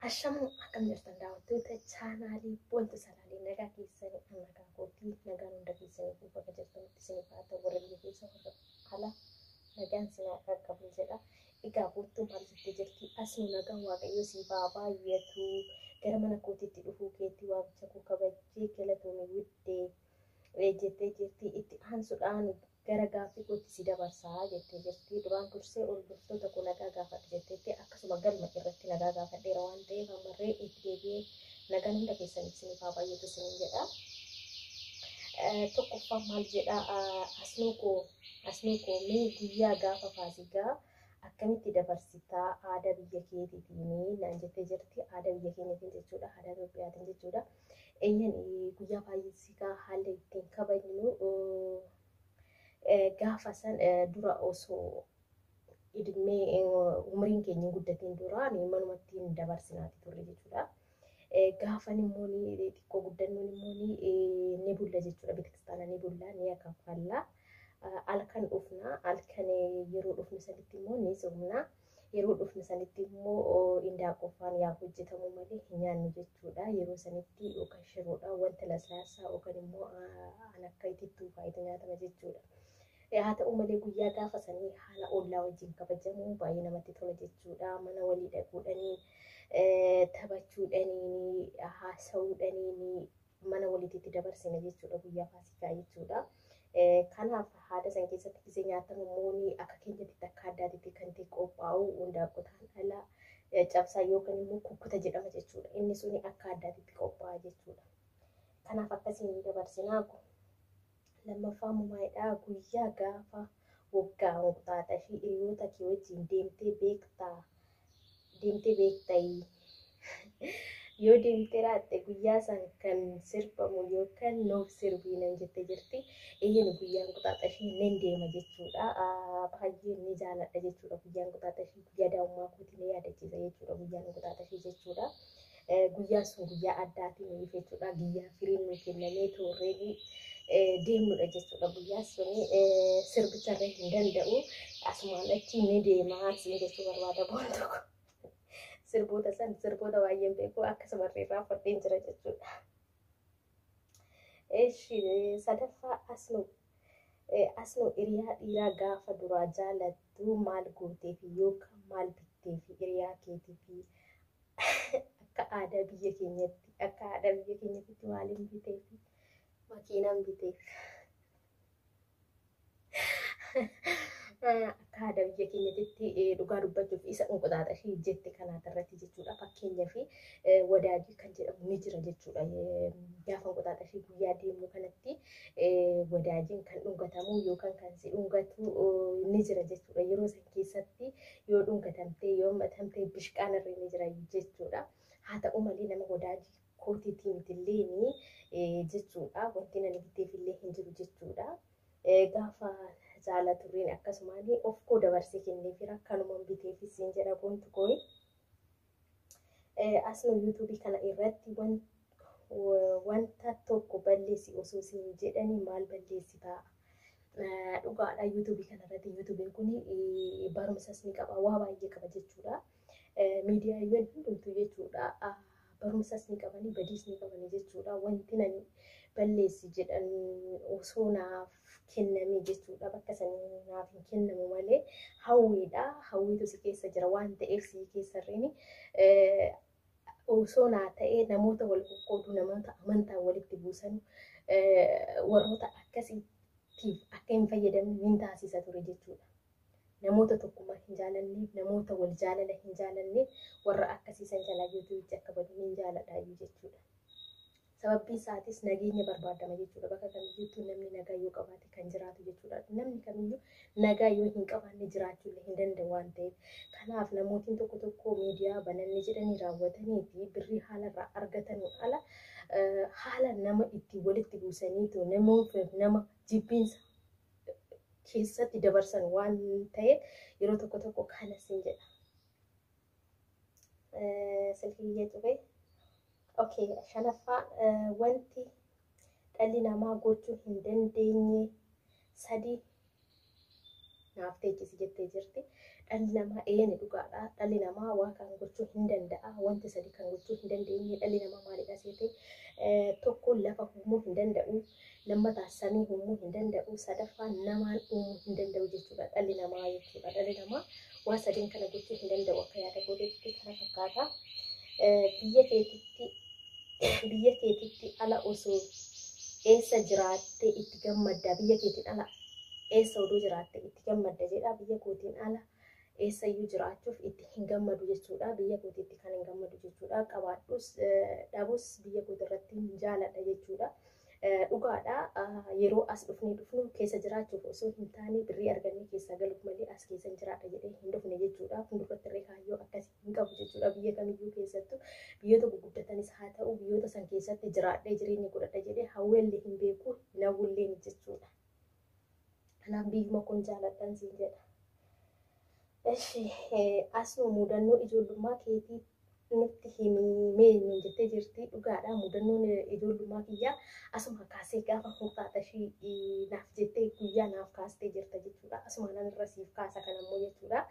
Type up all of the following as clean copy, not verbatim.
Ashamoo, akkam jirtan daawwattoota chaanaalii Boontu Salaalee? Nagaa keessanii? An nagaa kootii. Nagaan hunda keessanii bakka jirtanitti isiniif haa ta'u. Warra biyya keessa, warra ala, nagaan isin haa qaqqabu jedha. Egaa Boontuu maal jettee jirti? Asnu, nagaan Waaqayyoo siif haa baay'atu. Gara mana kootiitti dhufuu keetti waamicha koo kabajjee galatoomii wuddee jettee jirti. Itti aansuudhaan gara gaaffii kootti si dabarsaa jettee jirti. Duraan dursee hordoftoota koo nagaa gaafadhu jetteetti, akkasuma galma irratti nagaa gaafadheera waan ta'eef ammarree itti deebi'ee nagaan hunda keessaniif isiniif haa baay'atu isiniin jedha. Tokkoffaa maal jedha? Asnuu koo, asnuu koo, mee guyyaa gaafa Faasigaa akkamitti dabarsitaa aadaa biyya keetiitiin naan jettee jirti. Aadaa biyya keenyatiin jechuudha. Aadaa Itoophiyaatiin jechuudha. Eeyyan, guyyaa Faasigaa haalli ittiin kabajnu gaafa san dura osoo idmee umriin keenya hin guddatiin dura manumatti hin dabarsinaati turre jechuudha. Gaafan immoo xiqqoo guddannuun immoo ni bulla jechuudha. Beetakiristaana ni bulla, ni akaffalla. Halkan dhufna. Halkan yeroo dhufnu sanitti immoo ni soomna. Yeroo dhufnu sanitti immoo indaaqqoffaan yaa hojjetamu malee hin nyaannu jechuudha. Yeroo sanitti yookaan shiroodha, wanta laslaasaa yookaan immoo an akka itittuu faayitu nyaatama jechuudha. Haa ta'u malee guyyaa gaafa sanii haala ollaa wajjin kabajamu baay'ee namatti tola jechuudha. Mana walii dhaquudhanii, taphachuudhanii, haasa'uudhanii mana waliitti dabarsina jechuudha guyyaa Faasikaa jechuudha. Kanaaf haada san keessatti gisee nyaatamu immoo akka keenyatti akka addaatitti kan ta'e qophaa'u hundaaqqotaan ala cabsaa yookaan immoo kukkuta jedhama jechuudha. Inni suni akka addaatitti qophaa'a jechuudha. Kanaaf akkasiin dabarsinaa. Lammaffaa maalidhaa? Guyyaa gaafa waggaa Inquxaaxashii hiriyoota kee wajjin deemtee beektaa? Deemtee beektayii? Yoo deemtee raatte guyyaa san kan sirbamu yookaan nuuf sirbii nan jettee jirti. Eeyyeen, guyyaa Inquxaaxashii nan deema jechuudha. Baay'ee ni jaaladha jechuudha guyyaan Inquxaaxashii, guyyaa daa'imummaa kootii na yaadachiisa jechuudha guyyaan Inquxaaxashii jechuudha. Guyyaan sun guyyaa addaatiin nuuf jechuudha. Guyyaa firiin nuu kennamee toorree deemnudha jechuudha. Guyyaan suni sirbicharree hin danda'u. Asumaan achi ni deema siin jechuu barbaada Boontuu. Sirboota san, sirboota baay'een beeku, akkasumarree irraa fudheen jira jechuudha. Eshi, sadaffaa, asnu asnu, hiriyaa dhiiraa gaafa duraa jaalattu maal gooteefi yookaan maal bitteefi hiriyaa keetiifi? Akka aadaa biyya keenyatti, akka aadaa biyya keenyatti maaliin biteefi? Makiinaan biteef. Akka aadaa biyya keenyatti dhugaa dubbachuuf isa Inquxaaxashii jette kanaati irratti jechuudha. Fakkeenyaaf wadaajii kan jedhamu ni jira jechuudha. Gaafa Inquxaaxashii guyyaa deemnu kanatti wadaajiin kan dhungatamu yookaan kan si dhungatu ni jira jechuudha. Yeroo san keessatti yoo dhungatamtee, yoo matamtee, bishqaan irra ni jira jechuudha. Haa ta'u malee nama wadaajii kootiitii mitillee jechuudha. Wanti nani biteefillee hin jiru jechuudha. Gaafa jaalaturreen akkasumaan of koo dabarsee kenneefira, kanumaan biteefis siin jedha Boontu kooyi. Asuma yuutuubii kana irratti wanta tokko balleessi osoo siin jedhanii maal balleessitaa? Dhugaadha, yuutuubii kana irratti, yuutuubiin kun barumsas ni qaba, waa baay'ee qaba jechuudha. Miidiyaawwan hundumtuu jechuudha. Barumsas ni qabani, badiis ni qabani jechuudha. Wanti nani balleessi jedhan osoo naaf kenname jechuudha. Bakka sanii naaf hin kennamu malee hawwiidha. Hawwiitu si keessa jira waan ta'eef si keessarreen osoo naa ta'ee namoota wal qoqqoodu, namoota amantaa walitti buusan, warroota akkasiitiif akka hin fayyadamne nin taasisa ture jechuudha. Namoota tokkummaa hin jaalanne, namoota wal jaalala hin jaalanne, warra akkasiisan jalaa yuutuubichi akka badu nin jaaladhaayyuu jechuudha. Sababbiin isaatis nageenya barbaadama jechuudha. Bakka kamiyyuutti namni nagaa yoo qabaate kan jiraatu jechuudha. Namni kamiyyuu nagaa yoo hin qabaanne jiraachuu illee hin danda'u waan ta'eef. Kanaaf namootiin tokko tokko miidiyaa bananne jedhanii raawwatanii fi birrii haala irraa argatanuun ala haala nama itti walitti buusaniitu namoota nama jibbiinsa keessatti dabarsan waan ta'eef yeroo tokko tokko kana sin jedha. Silkii kiyya cufee. Okay, shanaffaa, wanti dhalli namaa gochuu hin dandeenye Sadii naaf teechisi jettee jirti. Dhalli namaa eeyyan dhugaadha. Dhalli namaa waa kan gochuu hin danda'a. Wanti sadii kan gochuu hin dandeenye dhalli namaa maalidha seete? Tokko, lafa uumuu hin danda'u. Lammataa, samii uumuu hin danda'u. Sadaffaa, namaan uumuu hin danda'u jechuudha dhalli namaa jechuudha. Dhalli namaa waa sadiin kana gochuu hin danda'u akka yaada kootiitti kana fakkaata. Biyya keetitti ala osoo eessa jiraattee itti gammadda? Biyya keetiin ala eessa odoo jiraatte itti gammadda jedha. Biyya kootiin ala eessayyuu jiraachuuf itti hin gammadu jechuudha. Biyya kootiitti kan hin gammadu jechuudha. Qabaadhus dhabus biyya kooti irratti hin jaaladha jechuudha. Dhugaadha, yeroo as dhufnee dhufnu keessa jiraachuuf osoo hin taane birrii argannee keessaa galuuf malee as keessa hin jiraadha jedhee hin dhufne jechuudha. Fuulduratti illee kaayyoo akkasii hin qabu jechuudha. Biyya kamiyyuu keessattuu, biyyoota guguddatanis haa ta'u, biyyoota san keessatti jiraadhee jireenya godhadha jedhee hawweellee hin beeku, hin hawwulleen jechuudha. Kanaaf biyyuma kun jaaladhan siin jedha. Eshi, asuma mudannoo ijoollummaa keetii nutti himii nuun jettee jirti. Dhugaadha, mudannoon ijoollummaa kiyyaa asuma kaasee gaafa hunqaaxa ishii naaf jettee guyyaa naaf kaastee jirta jechuudha. Asuma nan irra siif kaasa kan ammoo jechuudha.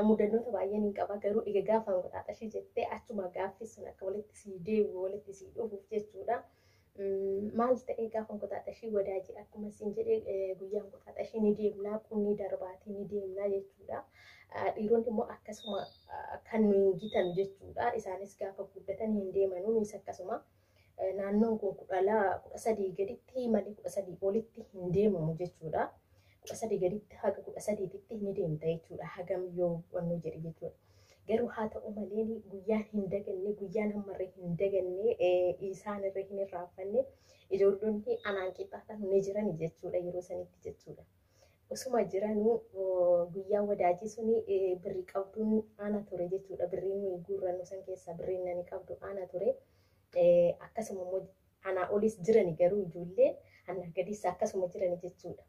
Mudannoota baay'een hin qaba, garuu egaa gaafa hunqaaxa ishii jettee achuma gaaffii sun akka walitti sii deebi'u, walitti sii dhufuuf jechuudha. Maal ta'ee, gaafa hunqaaxa ishii wadaajii akkuma siin jedhee guyyaa hunqaaxa ishii ni deemnaa, qunni darbaatii ni deemnaa jechuudha. Dhiironni immoo akkasuma kan nu hin gitan jechuudha. Isaanis gaafa guddatan hin deemanuu, nuyis akkasuma. Naannoon kun 13 gaditti malee 13 olitti hin deemamu jechuudha. 13 gaditti, haga 13tti ni deemta jechuudha. Hagam yoo wannoo jedhe jechuudha. Garuu haa ta'u malee guyyaan hin daganne, guyyaan ammarree hin daganne, isaanirree hin irraanfanne, ijoollonni anaan qixxaatan ni jiran jechuudha yeroo sanitti jechuudha. Osuma jiranuu guyyaa wadaajii suni birrii qabduun ana ture jechuudha. Birriin nuyi guurrannu san keessaa birriin nani qabdu ana ture. Akkasuma immoo anaa olis jirani, garuu ijoolleen anaa gadis akkasuma jirani jechuudha.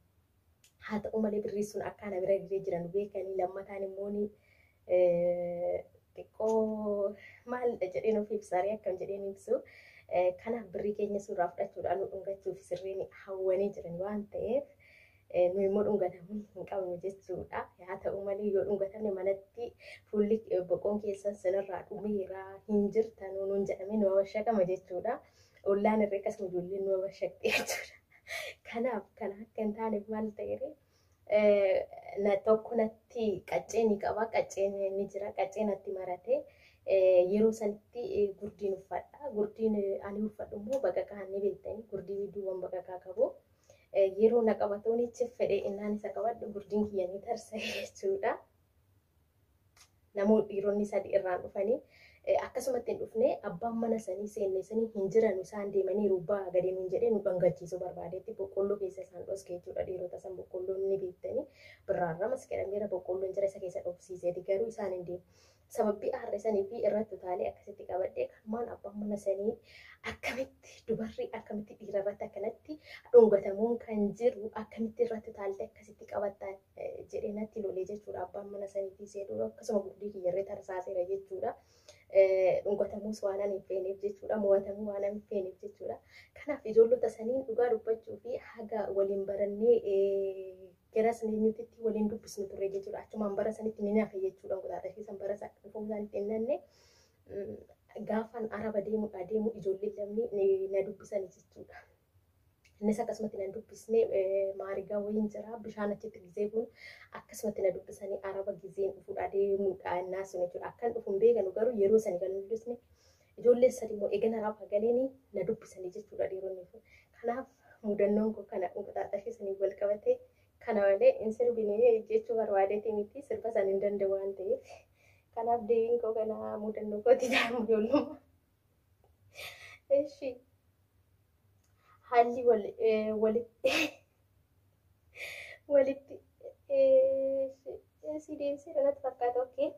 Haa ta'u malee birrii sun akka ana bira giree jiran beekanii, lammataan immoo xiqqoo maalidha jedheen of ibsaree akkam jedheen ibsu. Kanaaf birrii keenya suuraa fudhachuudhaan nu dhungachuuf sirriin hawwanii jiran waan ta'eef, nu immoo dhungatamuu hin qabnu jechuudha. Haa ta'u malee yoo dhungatamne manatti fuulli boqoon keessan sanarraa dhumeera, hin jirtan nuun jedhamee nu abashaqama jechuudha. Ollaan irree akkasuma ijoolleen nu abashaqxe jechuudha. Kanaaf kana akka hin taaneef maal ta'eere, tokko natti qaccee ni qaba, qacceen ni jira, qaccee natti marate. Yeroo sanitti gurdiin uffadha. Gurdiin ani uffadhu immoo baqaqaa ni beektanii, gurdii duwwan baqaqaa qabu. Yeroo na qabatuun fedhee innaan isa qabadhu gurdiin kiyya ni tarsa'e jechuudha. Namoonni dhiironni sadi irraan dhufanii akkasumatti hin dhufne. Abbaan mana sanii seenne sanii hin jiran, isaan deemanii rubbaa gadi nuun jedhee nu dhangalchiisuu barbaadetti boqqolloo keessa isaan dhoske jechuudha. Dhiirota san boqqolloon ni beektanii, birraarra masqalameera, boqqolloon jira, isa keessa dhofsiiseeti, garuu isaan hin deemu. Sababbii aarre sanii fi irratti utaalee akkasitti qabadhee kanumaan abbaan mana sanii akkamitti dubarri, akkamitti dhiira irratti akkanatti dhungatamuun kan jiru, akkamitti irratti utaalte akkasitti qabatta jedhee natti lolee jechuudha. Abbaan mana saniitii seeduu akkasuma gurdii kiyyarree tarsaaseera jechuudha. Dhungatamuus waan ani hin feeneef jechuudha. Mo'atamuu waan ani hin feeneef jechuudha. Kanaaf ijoollota saniin dhugaa dubbachuu fi haga waliin barannee gara eenyutitti waliin dubbisnu turre jechuudha. Achumaan bara sanitti ni nafe jechuudha. Quxaaxashii san bara dhufuu isaanitti hin nanne. Gaafan araba deemuudha deemu ijoolleen lamni na dubbisan jechuudha. Innis akkasumatti na dubbisne, maarigaa wayiin jira, bishaan achitti gizee kun akkasumatti na dubbisanii, araba gizeen dhufuudha deemuudha innaa sun jechuudha. Akkan dhufu hin beekanu, garuu yeroo sani kan dubbisne ijoolleen sadi immoo eegana araba galeeni na dubbisanii jechuudha dhiironni kun. Kanaaf mudannoon kun kana quxaaxashii sanii wal qabatee kana malee hin sirbine jechuu barbaadeeti miti, sirba san hin danda'u waan ta'eef. Kanaaf deebiin koo kana, mudannoo kooti ijoollummaa. Eshi, haalli walitti walitti si deebisee kanatti fakkaata, okay.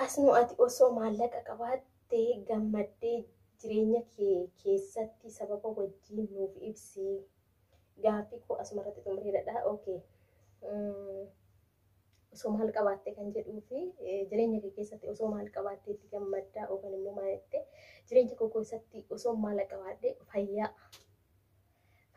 Asnuu ati osoo maallaqa qabaattee gammaddee jireenya kee keessatti sababa wajjin nuuf ibsi. Gaaffii koo asumarratti xumureedha. Okay. Osoo maal qabaatte kan jedhuu fi jireenya kee keessatti osoo maal qabaatte itti gammaddaa yookaan immoo maal jette? Jireenya koo keessatti osoo maal qabaadhe, fayyaa.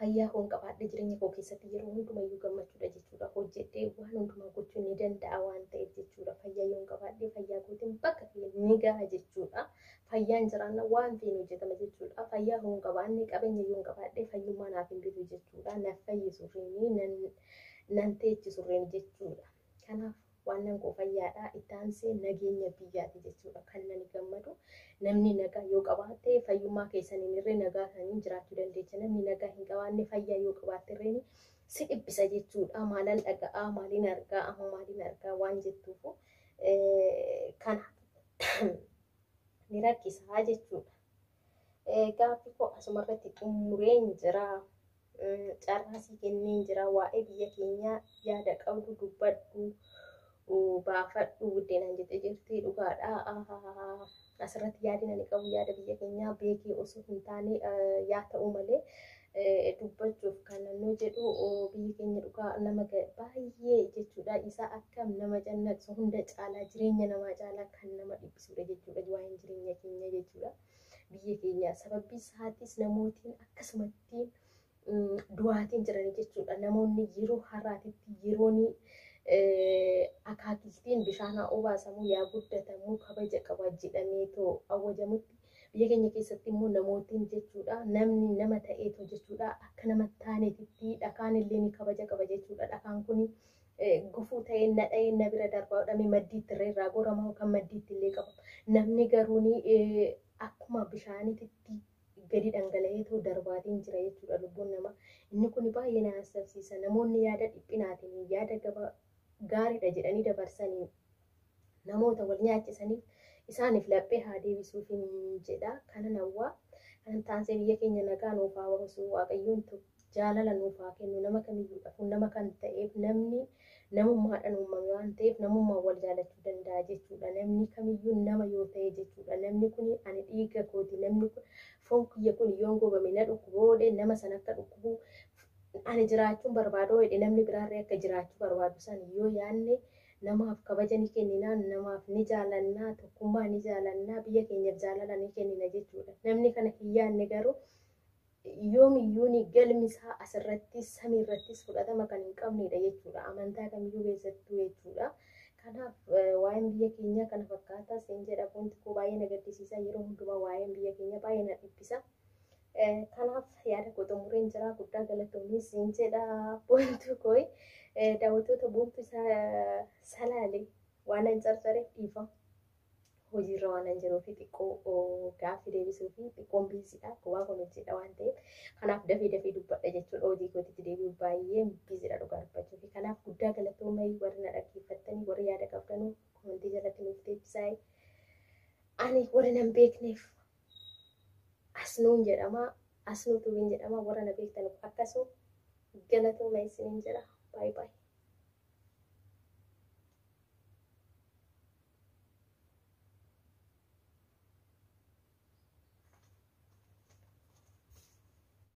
Fayyaa koon qabaadhe jireenya koo keessatti yeroo hundumayyuu gammachuudha jechuudha. Hojjedhee waan hundumaa gochuu ni danda'a waan ta'eef jechuudha. Fayyaa yoon qabaadhe fayyaa kootiin bakka ni gaha jechuudha. Fayyaan jiraanna waan ta'een hojjetama jechuudha. Fayyaa koon qabaanne qabeenya yoon qabaadhe fayyummaa naaf hin bitu jechuudha. Naaf fayyisurreen nan teechisurreen jechuudha. Kanaaf waan nan koo fayyaadha. Itti aansee nageenya biyyaati jechuudha. Kan nani gammadu namni nagaa yoo qabaatte fayyummaa keessaniin irree nagaa isaaniin jiraachuu dandeecha. Namni nagaa hin qabaanne fayyaa yoo qabaatte irreen si dhibbisa jechuudha. Maalan dhaga'aa, maaliin argaa, amma maaliin argaa waan jettuufu kanaaf ni rakkisaa jechuudha. Gaaffii koo asumarratti xumureen jira. Carraasii kenneen jira. Waa'ee biyya keenyaa yaada qabdu dubbadhu. Baafadhu buddeenaan jettee jirti dhugaadha. Asirratti yaadni ani qabu yaada biyya keenyaa beekee osoo hin taane yaa ta'u malee dubbachuuf kan naannoo jedhu biyyi keenya dhugaa nama baay'ee jechuudha. Isaa akkam nama jannatu hunda caalaa jireenya namaa caalaa kan nama dhiphisudha jechuudha. Waa'een jireenya keenya jechuudha. Biyya keenya sababii isaatis namootiin akkasumatti du'aatiin jiran jechuudha. Namoonni yeroo har'aatitti yeroon akaakiltiin bishaan haa obaasamuu yaa guddatamuu kabaja qaba jedhamee too awwajamutti biyya keenya keessatti immoo namootiin jechuudha namni nama ta'eetoo jechuudha akka nama taaneetitti dhakaan illee ni kabaja qaba jechuudha. Dhakaan kun gufuu ta'ee na dha'ee na bira darbaa godhamee maddiitti irra irraa gorama kan maddiitti illee qaba. Namni garuu akkuma bishaaniitti gadi dhangala'eetoo darbaatiin jira jechuudha lubbuun namaa. Inni kun baay'ee na haasofsiisa. Namoonni yaada dhiphinaatiin yaada gabaa gaariidha jedhanii dabarsanii namoota wal nyaachisaniif isaaniif laphee haa deebisuuf hin jedha. Kanan hawwaa. Kanan taansee biyya keenya nagaa nuuf haa buusu. Waaqayyoon jaalala nuuf haa kennu. Nama kamiyyuu nama kan ta'eef namni namummaadhaan uumame waan ta'eef namummaan wal jaalachuu danda'a jechuudha. Namni kamiyyuu nama yoo ta'e jechuudha. Namni kun ani dhiiga kooti. Namni kun foon kiyya kun yoon gobame na dhukkuboodhe nama sana akka dhukkubu ani jiraachuun barbaadoo jedhe namni biraarree akka jiraachuu barbaadu san yoo yaanne namaaf kabaja ni kennina, namaaf ni jaalannaa, tokkummaa ni jaalannaa, biyya keenyaaf jaalala ni kennina jechuudha. Namni kana hin yaanne garuu yoomiyyuu ni galmi isaa asirratti samiirrattis fudhatama kan hin qabnedha jechuudha. Amantaa kamiyyuu keessattuu jechuudha. Kanaaf waa'een biyya keenyaa kana fakkaata. Seen jedha wanti koo baay'ee na gaddisiisa. Yeroo hundumaa waa'een biyya keenyaa baay'ee na dhiphisa. Kanaaf yaada koo xumureen jira. Guddaa galatoomii siin jedha boontuu koo daawwattoota boontuu salaale waan an carcareef dhiifama. Hojiirra waan an jiruu fi xiqqoo gaaffii deebisuu fi xiqqoon biiziidha. Kophaa kun hojjedha waan ta'eef kanaaf dafee dafee dubbadha jechuudha. Hojii kootitti deebi'u baay'ee biiziidha dhugaa dubbachuu fi kanaaf guddaa galatoomii warri na dhaggeeffattanii warri yaada qabdanuu komentii jalatti nuuf deebisaa. Ani warri nan beekneef Asnuun jedhama. Asnuu tuubiin jedhama. Warra na beektanuuf akkasuma galatooma isiniin jedha. Baay'ee baay'ee.